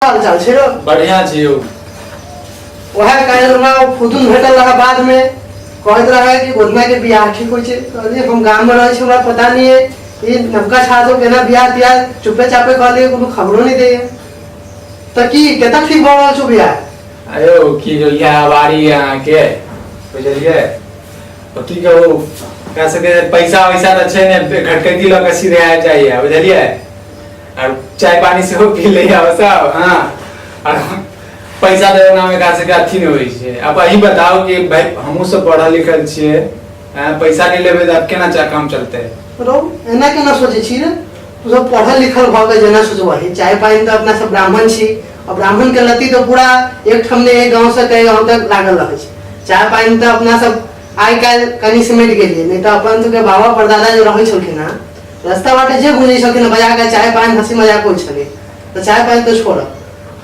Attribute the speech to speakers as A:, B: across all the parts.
A: हाल चाल छै यौ?
B: बढ़िया छी यौ।
A: वएह काल्हि हमरा ओ फुदुन भेटल रहै, बादमे कहैत रहै कि गोधना के बियाह ठीक होइ छै। कहलियै हम गाममे रहै छी, हमरा पता नहि है ई नवका छात्र सब केना बियाह तियाह चुपे चापे कहलियै, कोनो खबरो नहि दैये। तऽ की कतऽ ठीक भऽ रहल छौ बियाह?
B: अयो की कहिया आबारी है अहाँके, बुझलियै? तऽ की कहू, एकरा सबके पैसा वैसा तऽ छै ने, घटकैती लऽ कऽ सीधे आबि जाइए, बुझलियै? आर चाय पानी सेहो पी लैए ओ सब। हँ, आर पैसा देबै नाम एकरा सबके अथी नहि होइ छै। आब अहीं बताउ कि भाई हमहूँ सब पढ़ल लिखल छियै, पैसा नहि लेबै तऽ आब केना काम चलतै?
A: रौ, एना केना सोचै छी रे? तू सब पढ़ल लिखल भऽ कऽ जेना सोचबही। चाय पानि तऽ अपना सब ब्राह्मण छी और ब्राह्मण के लत्ती तऽ पूरा एक ठाम नहि, एक गाँव से कई गाँव तक लागल रहै छै। चाय पानि तऽ अपना सब आइ काल्हि कनि सिमटि गेलियै, नहि तऽ अपन सबके बाबा परदादा जे रहै छलखिन हँ, रस्ता बाटे जे गुजरै छलखिन हँ, बजा कऽ चाय पानि, हँसी मजाक होइ छलै। तऽ चाय पानि तऽ छोड़ऽ,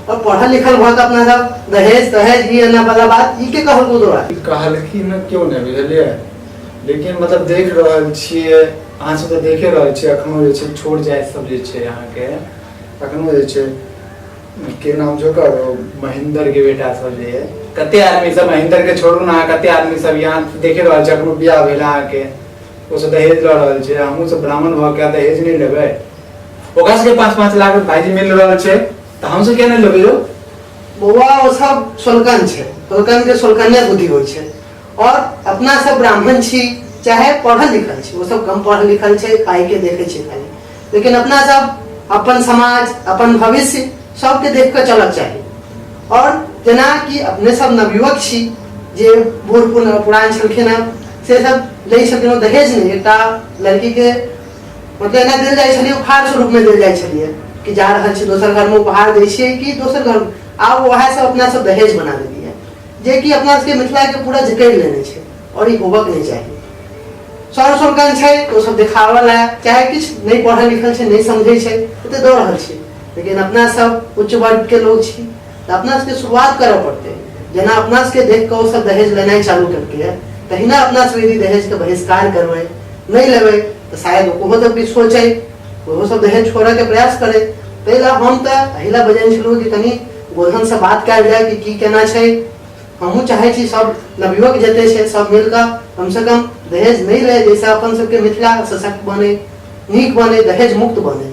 A: और पढ़ल लिखल भऽ कऽ अपना सब दहेज तहेज ई एना वाला बात, ई के कहलकौ तोरा?
B: कहलखिन केओ नहि, बुझलियै? लेकिन मतलब देख रहल छियै, अहाँ सब तऽ देखे रहल छियै, अखनो जे छै छोट जाति सब जे छै अहाँके, अखनो जे छै के नाम छै ओकर, महेंद्र के बेटा सब जे है, कते आदमी सब महेंद्र के छोड़ू ने, अहाँ कते आदमी सब यहाँ देखे रहल छै, अखनो बियाह भेल अहाँके, ओ सब दहेज लऽ रहल छै। हमहूँ सब ब्राह्मण भऽ के दहेज नहि लेबै? ओकरा सबके 5-5 लाख भाईजी मिल रहल छै तऽ हमसब किया नहि लेबै यौ?
A: बौआ, ओ सब सोलकन छै, सोलकन के सोलकने बुद्धि होइ छै। और अपना सब ब्राह्मण छी चाहे पढ़ल लिखल छी, ओ सब कम पढ़ल लिखल छै, पाई के देखे छै खाली, लेकिन अपना सब अपन समाज, अपन भविष्य सबके देख के चलक चाही। और जेना कि अपने सब नवयुवक छी, जे बूढ़ पुरान छलखिन हँ से सब लै छलखिन दहेज नहि, एकटा लड़की के मतलब एना देल जाइ छलियै, उपहार स्वरूप में देल जाइ छलियै कि जा रहल छी दोसर घर में, उपहार दै छियै कि दोसर घर। आब वएह सब अपना सब दहेज बना देलियै, जे कि अपना सबके मिथिला के पूरा जकड़ि लेने छै और ई होबक नहि चाही। सर सोलकन छै तऽ ओ सब देखाबऽ लए, चाहे किछु नहि पढ़ल लिखल छै, नहि समझै छै, ओते दऽ रहल छै। लेकिन अपना सब उच्च वर्ग के लोग छी तऽ अपना सबके शुरुआत करऽ पड़तै। जेना अपना सबके देख कऽ ओ सब दहेज लेनाइ चालू केलकै है, तहिना अपना सब यदि दहेज के बहिष्कार करबै, नहि लेबै, तऽ शायद ओहो सब किछु सोचै, ओहो सब दहेज छोड़ऽ के प्रयास करै। ताहि लए हम तऽ एहि लए बजने छलहुँ कि कनि गोधनसँ बात कयल जाय कि की केना छै। हमहूँ चाहै छी सब नवयुवक जते छै सब मिल कऽ कमसँ कम दहेज नहि लै, जाहिसँ अपन सबके मिथिला सशक्त बनै, नीक बनै, दहेज मुक्त बनै।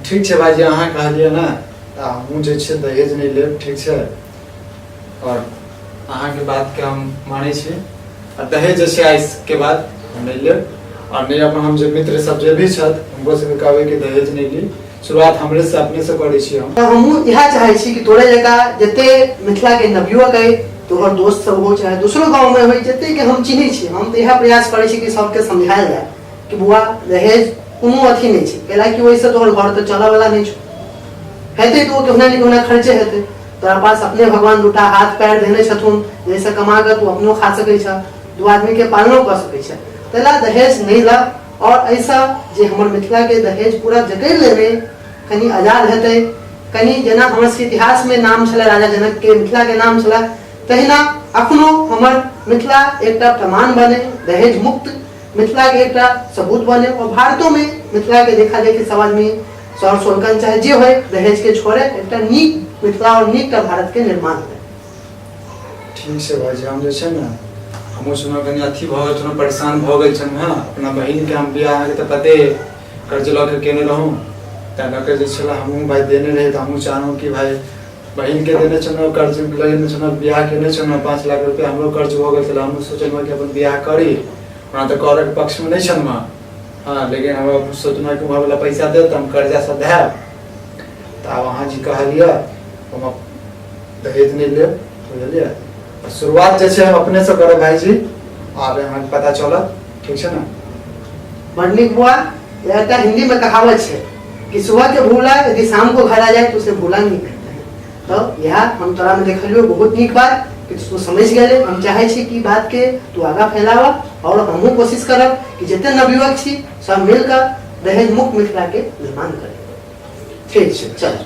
B: ठीक छै भाइजी, अहाँ कहलियै ने तऽ हमहूँ जे छै दहेज नहि लेब, ठीक छै? आओर अहाँके बातके हम मानै छी आ दहेज जे छै आइके बाद हम नहि लेब। आओर नहि अपन हम जे मित्र सब जे भी छथि, हुनको सबके कहबै कि दहेज नहि ली। शुरुआत हमरे से, अपने से करै छी हम।
A: तऽ हमहूँ इएह चाहै छी कि तोरे जकाँ जते मिथिलाके नवयुवक अइ, तोहर दोस्त सब हो चाहे दोसरो गाँवमे होइ, जतेके हम चिन्है छी, हम तऽ इएह प्रयास करै छी कि सबके समझायल जाय कि बौआ, दहेज कोनो अथी नहि छै, कैलाकि ओहिसँ तोहर घर तऽ चलऽवला नहि छौ। हेतै तऽ ओ कहुना ने कहुना खर्चे हेतै। तोरा पास अपने भगवान दूटा हाथ पैर देने छथुन, जाहिसँ कमा कऽ तू अपनो खा सकै छह, दू आदमीके पालनो कऽ सकै छह। ताहि लए दहेज नहि लऽ। आओर एहिसँ जे हमर मिथिलाके दहेज पूरा जकड़ि लेने कनि आजाद हेतै कनि। जेना हमर सबके इतिहासमे नाम छलै राजा जनकके, मिथिलाके नाम छलै, तहिना अखनो हमर मिथिला एकटा प्रमाण बने, दहेज मुक्त मिथिलाके एकटा सबूत बने और भारतोमे मिथिलाके देखा देखी सब आदमी सर सोलकन चाहे जे होय दहेजके छोड़े, एकटा नीक मिथिला और नीक भारतके निर्माण होय।
B: ठीक छै भाइजी, हम जे छै ने हमहूँ छलहुँ कनि अथी भऽ गेल छलहुँ, परेशान भऽ गेल छलहुँ हँ। अपना बहिनके हम बियाह अहाँके तऽ पते अइ कर्ज लऽ कऽ केने रहौँ, ताहि लऽ कऽ जे छलै हमहूँ भाय देने रही। तऽ हमहूँ चाहलहुँ कि भाय बहिनके देने छलहुँ, कर्ज लगेने छलहुँ, बियाह केने छलहुँ, 5 लाख रुपैआ हमरो कर्ज भऽ गेल छलै। हमहूँ सोचलहुँ कि अपन बियाह करी। ओना तऽ करऽके पक्षमे नहि छलहुँ हँ, हँ, लेकिन हमरा सोचलहुँ कि उम्हरवला पैसा देत तऽ हम कर्जा सधायब। तऽ आब अहाँ जी कहलियै, हम दहेज नहि लेब, बुझलियै? आ शुरुआत जे छै हम अपनेसँ करब भाइजी, आब अहाँके पता चलत, ठीक छै ने?
A: बड़ नीक बुआ। एकटा हिंदी में कहावत छै कि सुबह के भूला यदि शाम को घर आ जाए तो उसे भूला नहीं कहते हैं। तो यह हम तोरा में देखलियो बहुत नीक बात कि तू समझ गेले। हम चाहे छी कि बात के तू आगा फैलावा और हमहूँ कोशिश करब कि जते नवयुवक छी सब मिलकर दहेज मुक्त मिथिला के निर्माण करें। ठीक छै, चल।